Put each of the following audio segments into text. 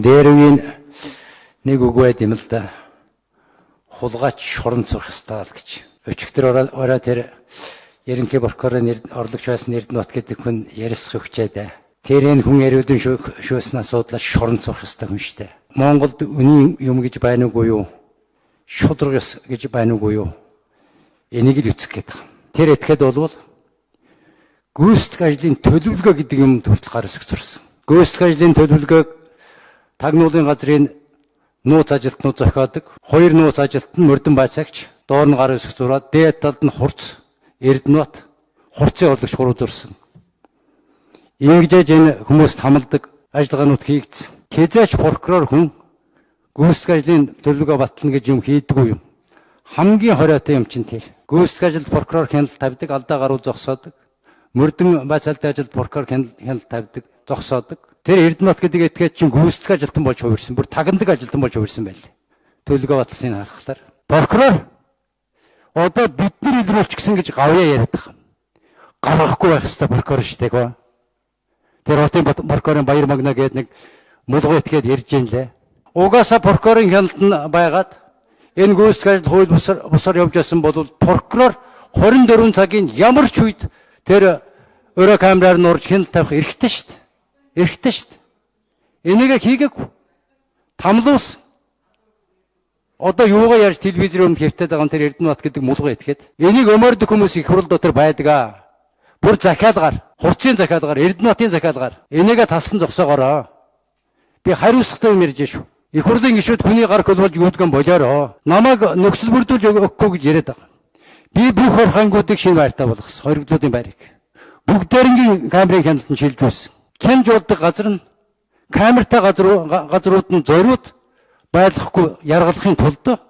Дээр үеийн нэг үг байд юм л да. Хулгайч шуран сурах ёстой л гэж. Өчигдөр орой тэр ерөнхий прокурорын орлогч байсан Эрдэнэбат гэдэг хүн ярилцах өгчээд тэр энэ хүн яриудын шүүсэн асуудлаар шуран сурах ёстой хүн шүү дээ. Монголд үнийн юм гэж байна уугүй юу? Шудраг ёс гэж байна уугүй юу? Энийг л үцэх гээд байгаа. Тэр этгээд болвол гүйцэтгэх ажлын төлөвлөгөө гэдэг юм хүртэл гар өсөх зурсан. Гүйцэтгэх ажлын төлөвлөгөөг тагнуулын газрын нууц ажилтнууд зохиодог. Хоёр нууц ажилтан мөрдөн байцаагч, доор нь гар өсөх зураад, дээд талд нь хурц, Эрдэнэбат, хурцын орлогч хуруу зурсан. Ингэж энэ хүмүүст хамладаг ажиллагаанууд хийгдсэн. Хизээч прокурор хүн гүйцэтгэх ажлын төлөвлөгөө батлана гэж юм хийдэггүй юм. Хамгийн хориотой юм чинь тэр. Гүйцэтгэх ажилд прокурор хяналт тавьдаг, алдаа гаруул зогсоодог. Мөрдөн байцаалтын ажилд прокурор хяналт тавьдаг, зогсоодог. Тэр Эрдэнэбат гэдэг этгээд чинь гүйцэтгэх ажилтан болж хувирсан. Бүр тагнадаг ажилтан болж хувирсан байл. Төлөвлөгөө батласныг харахлаар. Прокурор одоо бид нар илрүүлчихсэн гэж гавьяа яриад байгаа. Гаргахгүй байх ёстой прокурор шүү дээ. Тэр хотын прокурорын Баяр Магна гэдэг нэг мулгуу этгээд ярьж гин лээ. Угаасаа прокурорын хяналт нь байгаад энэ гүйцэтгэх ажил хууль бусаар явж байсан бол прокурор 24 цагийн ямар ч үед тэр өрөө камераар нурж хяналт тавих эрхтэй шүү дээ. Эрхтэй шүү дээ. Энийг хийгээгүй. Тамлуулсан. Одоо юугаа ярьж телевизээр өмнө хэвтээд байгаа юм тэр Эрдэнэбат гэдэг мулгуу этгээд. Энийг өмөрдөх хүмүүс их хурл дотор байдаг аа. Бүр захиалгаар, хурцын захиалгаар, Эрдэнэбатын захиалгаар энийгээ таслан зогсоогоороо. Би хариуцлагатай юм ярьж шүү. Их хурлын гишүүд хүний гар хөлболж юудган болоороо. Намайг нөхцөл бүрдүүлж өгөхгүй гэж яриад байгаа. Би бүх орхонгуудыг шинэ байртаа болгосон. Хоригдлуудын байрыг. Бүгдээрнгийн камерын хяналтанд шилжүүлсэн. Хянж болдог газар нь камертай газрууд нь зориуд байлгахгүй яргалахын тулд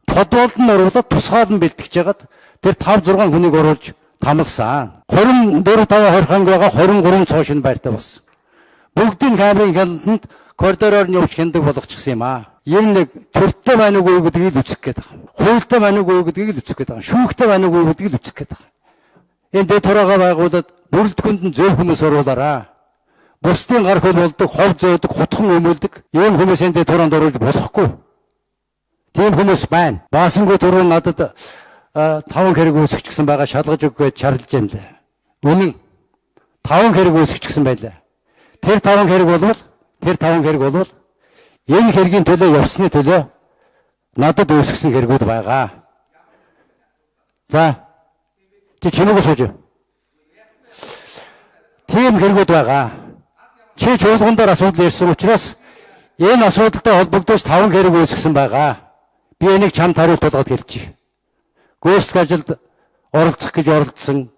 подволд нь оруулаад тусгаалan бэлтгэж хагаад тэр 5 6 хүнийг оруулж тамлсан. 24 5 хорхонг байгаа 23 цоо шинэ байртай болсон. Бүгдийн камерын хяналтанд коридороор нь явж хяндаг болгочихсон юм аа. Ер нэг төртөө байна уугүй гэдгийг л үцэх гээд байгаа. Хуультай байна уугүй гэдгийг л үцэх гээд байгаа. Шүүхтэй байна уугүй гэдгийг л үцэх гээд байгаа. Энэ дэд хураага байгуулад бүрэлдэхүүнд нь зөв хүмүүс оруулаараа. Бусдын гар хөл болдог, хов зөөдөг, хутхан өмөлдөг ийм хүмүүс энэ дэд хураанд оруулж болохгүй. Тийм хүмүүс байна. Баасангүй түрүү надад 5 хэрэг үүсгэчихсэн байгаа шалгаж өг гэж чарлаж байна лээ. Үнэн 5 хэрэг үүсгэчихсэн байлаа. Тэр 5 хэрэг болвол тэр 5 хэрэг болвол энэ хэргийн төлөө явсны төлөө надад үүсгэсэн хэрэгүүд байгаа. За чи чимээгөө сууж. Тийм хэрэгүүд байгаа. Чи чуулган дээр асуудал ярьсан учраас энэ асуудалтай холбогдож 5 хэрэг үүсгэсэн байгаа. Би энийг чамд хариулт болгоод хэлчихье. Гүйцэтгэх ажилд оролцох гэж оролцсон,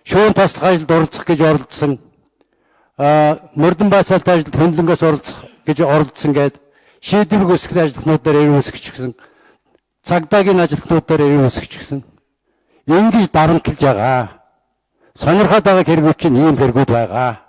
шүүн таслах ажилд оролцох гэж оролцсон, мөрдөн байцаалтын ажилд хөндлөнгөөс оролцох гэж оролцсон гээд шийдвэр гүйцэтгэх ажилтнууд дээр эрүү үүсгэчихсэн, цагдаагийн ажилтнууд дээр эрүү үүсгэчихсэн. Ингэж дарамтлаж байгаа. Сонирхоод байгаа хэрэгүүд чинь ийм хэрэгүүд байгаа.